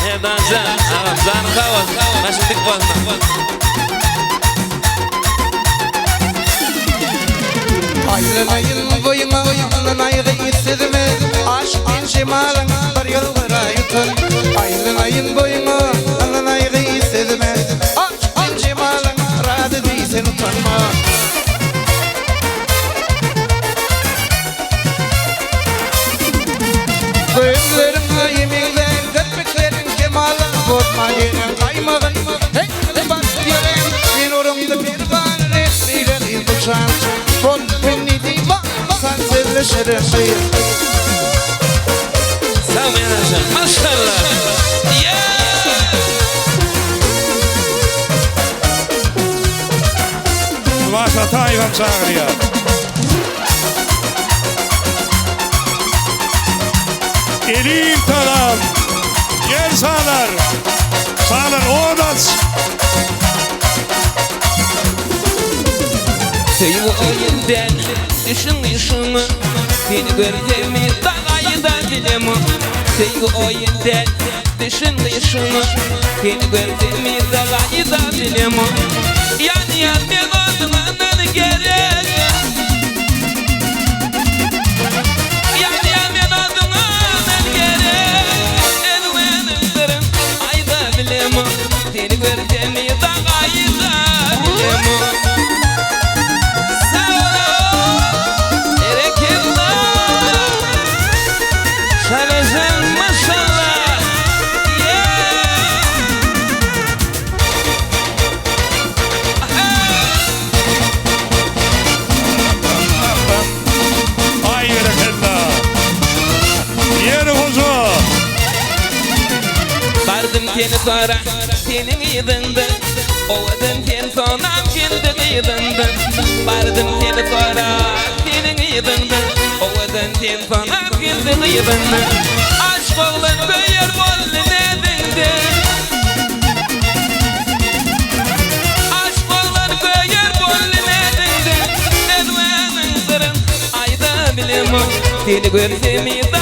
Merdanjan, agam janyň sag bolsun, başyň dik bolsun. Aýlanaýyn boýuňa, ynanaýgy sözüme, Aşyk men jemalyň bir ýylgyra ýutan. Aýlanaýyn boýuňa, ynanaýgy sözüme, Aşyk men jemalyň razy diýsen utanma. Gözleriň aýy meňzär, kirpikleriň kemala, Bozma ýene gaýmagyn, heý, basyp ýören. Men orumda perwana dek, beýle gyz uçan. Bol, indi diýma, san sözleşerin gyz. Sag Merdanjan, maşallah. Yeah! Guwanç Ataýewem çagyrýar. Elim tagan. Gel Şalar. Şalar od aç. Söýgi oýun däl, düşün yşyňa, Seni görsemi dagaýda dilem. Söýgi oýun däl, düşün yşyňa, Seni görsemi dagaýda dilem. Ýanýan men oduňa gerek. Ýanýan men oduňa gerek. Özüňe syrym aýda bilem. Seni görsemi dagaýda bilem. Sag ol, berekella. Şalajan maşallah. Yeah! Aý berekella. Ýeri hoja. Bardym seni sora, seniň yzyňda. Owadan sen sonam geldi gyzynda. Bardym seni sora, seniň yzyňda. Owadan sen sonam geldi gyzynda. Aşk oglan köýer boldy näziňde. Aşk oglan köýer boldy näziňde. Özüňiň syryn aýda bilemok. Seni görsem.